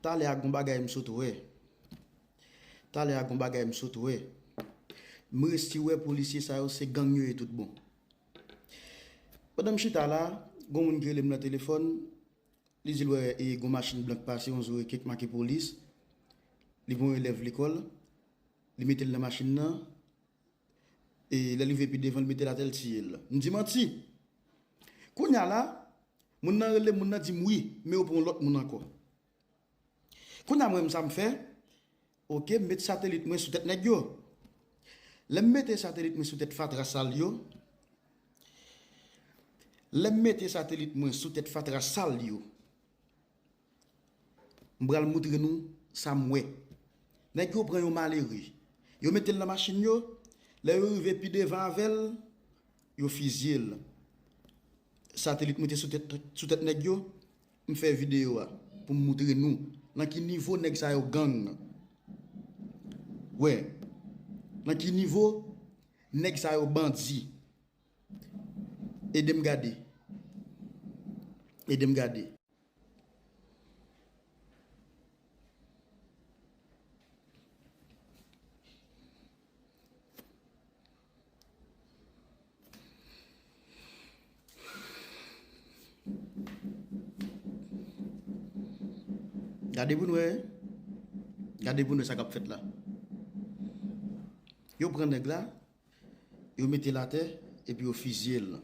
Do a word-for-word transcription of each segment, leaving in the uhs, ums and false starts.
Talè a gon bagay m sot wè. Talè a gon bagay m sot wè. M resi wè polisye sa yo se gang yo ye tout bon. Pandan m chita la, gon moun ki rele m nan telefòn, li di l wè e gon machin blan k pase, yon zo e kèk make polis. Li pran yon elèv lekòl, li mete l nan machin nan, e lè l rive pi devan, l mete l atè, l tiye l. M di manti. Kounye a la, moun nan rele m, moun nan di m wi, men yo pran yon lòt moun ankò. Kounye a mwen menm sa m fè, oke, m met satelit mwen sou tèt nèg yo. Lè m mete satelit mwen sou tèt fatra sal yo, lè m mete satelit mwen sou tèt fatra sal yo, m pral moutre nou sa m wè. Nèg yo pran yon malere. Yo mete l nan machin yo. Lè yo rive pi devan avè l, yo fizye l. Satelit mwen te sou tèt, sou tèt nèg yo. M fè videyo a pou m moutre nou nan ki nivo nèg sa yo gang. Wè, nan ki nivo nèg sa yo bandi. Ede m gade. Ede m gade. Gade pou n wè. Gade pou n wè sa k ap fèt la. Yo pran nèg la, yo mete l atè, epi yo fizye l.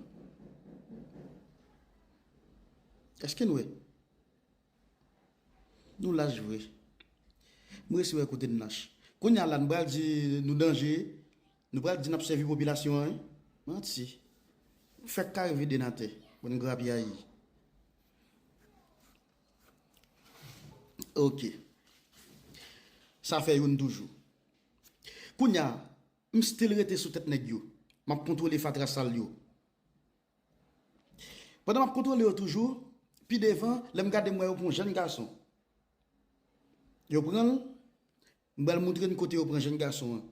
Èske n wè? Nou lach vre. M resi wè kote n lach. Kounye a la, nou pral di nou danje, nou pral di n ap sèvi popilasyon an, wi. Manti. Fèk kare vide n atè, bann grapyay. Oke. Sa fè youn toujou. Kounye a, m still rete sou tèt nèg yo. M ap kontwole fatra sal yo. Pandan m ap kontwole yo toujou, pi devan, lè m gade m wè yo pran yon jèn gason. Yo pran l, m pral moutre n kote yo pran jèn gason an.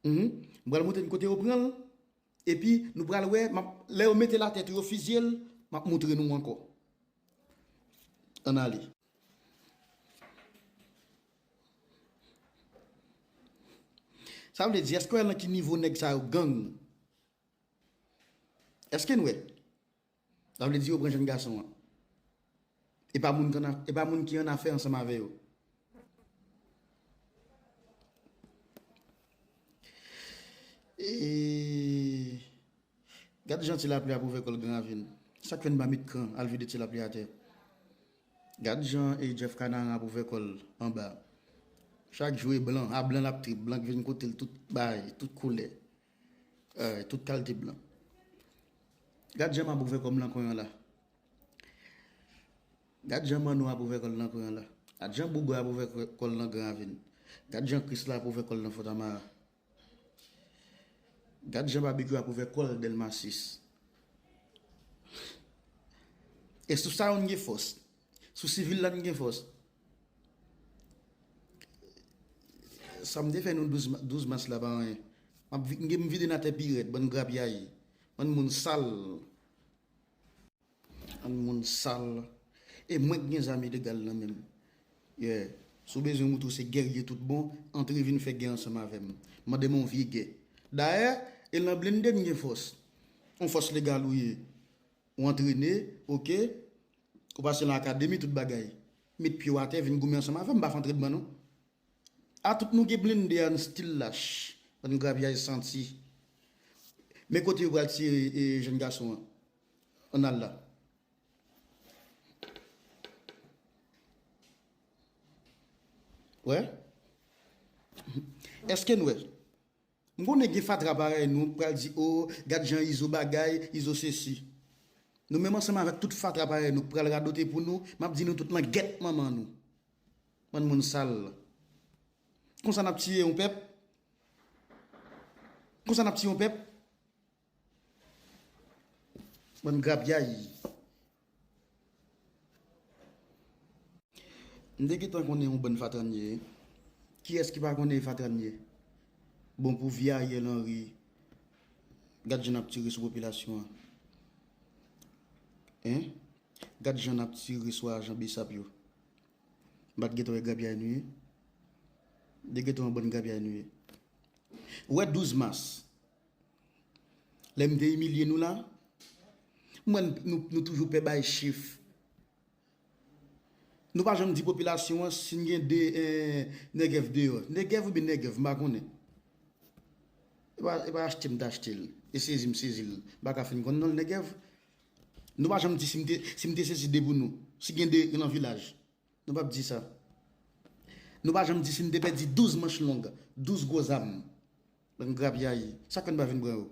Mhm. M pral moutre n kote yo pran l, epi nou pral wè, m ap, lè yo mete l atè tou, yo fizye l, m ap moutre nou ankò. Ann ale. Sa vle di, èske w wè nan ki nivo nèg sa yo gang? Èske n wè? Sa vle di yo pran jèn gason an. E pa moun ki an, e pa moun ki an afè ansanm avè yo. E gad jan ti lapli ap ouvè kò l Gran Ravin. Sa k fè n pa met kran al vide ti lapli atè? Gad jan e Jeff Kanaran ap ouvè kò l anba. Chak jou e blan, a blan l ap trip, blan k vin kote l tout bagay, tout koulè. Eh, tout kalite blan. Gad jan m ap ouvè kò m nan kwen an la. Gad jan Manno ap ouvè kò l nan kwen an la. Gad jan Bougwa ap ouvè kò l nan Gran Ravin. Gad jan Krisla ap ouvè kò l nan Fòtamara. Gad jan Babekyou ap ouvè kò l Dèlma sis. E sou sa yo n gen fòs. Sou sivil la n gen fòs. Sa m te fè nou douz ma-, douz mas la pa anyen. M ap vi-, m gen m vide n atè pi rèd, bann grapyay, bann moun sal. Bann moun sal. E mwen k gen zam ilegal nan men m. Yeah. Si w bezwen moutre w se gèrye tout bon, antre vin fè gè ansanm avè m. Mande m yon vye gè. Dayè, e nan blende n gen fòs. Yon fòs legal ou ye. Ou antrene, oke. Ou pase nan akademi, tout bagay. Met pye w atè, vin goumen ansanm avè m, m pa fè antrenman non. A tout nou gen blende a, n still lach. Bann grapyay santi. Men kote yo pral tiye, e, jèn gason an. Ann al la. Wè? Èske n wè? M konnen gen fatra parèy nou k pral di, o, gad jan Izo bagay, Izo sesi. Nou menm ansanm avèk tout fatra parèy nou k pral radote pou nou, m ap di nou tout nan gèt manman nou. Bann moun sal. Konsa n ap tiye yon pèp? Konsa n ap tiye yon pèp? Bann grapyay. M te gentan konnen yon bann fatra n ye. Kiyès ki pa konnen e fatra n ye? Bon, pou vye Ariel Henry, gad jan n ap tire sou popilasyon an. Hein? Gad jan n ap tire sou ajan BSAP yo. M pa t gentan wè grapyay nou ye. De gentan yon bann grapyay nou ye. Ou wè douz mas, lè m te imilye nou la, mwen, nou, nou toujou pè bay chif. Nou pa janm di popilasyon an si n gen de eh, Nègèv deyò. Nègèv oubyen Nègèv, m pa konnen. E pa, e pa achte m t achte l. E sezi m sezi l. M pa ka fin konn non l Nègèv. Nou pa janm di si m te, si m te sezi de pou nou. Si gen de nan vilaj. Nou p ap di sa. Nou pa janm di si n te pèdi douz manch long, douz gwo zam. Bann grapyay. Sa k fè n pa vin pran yo?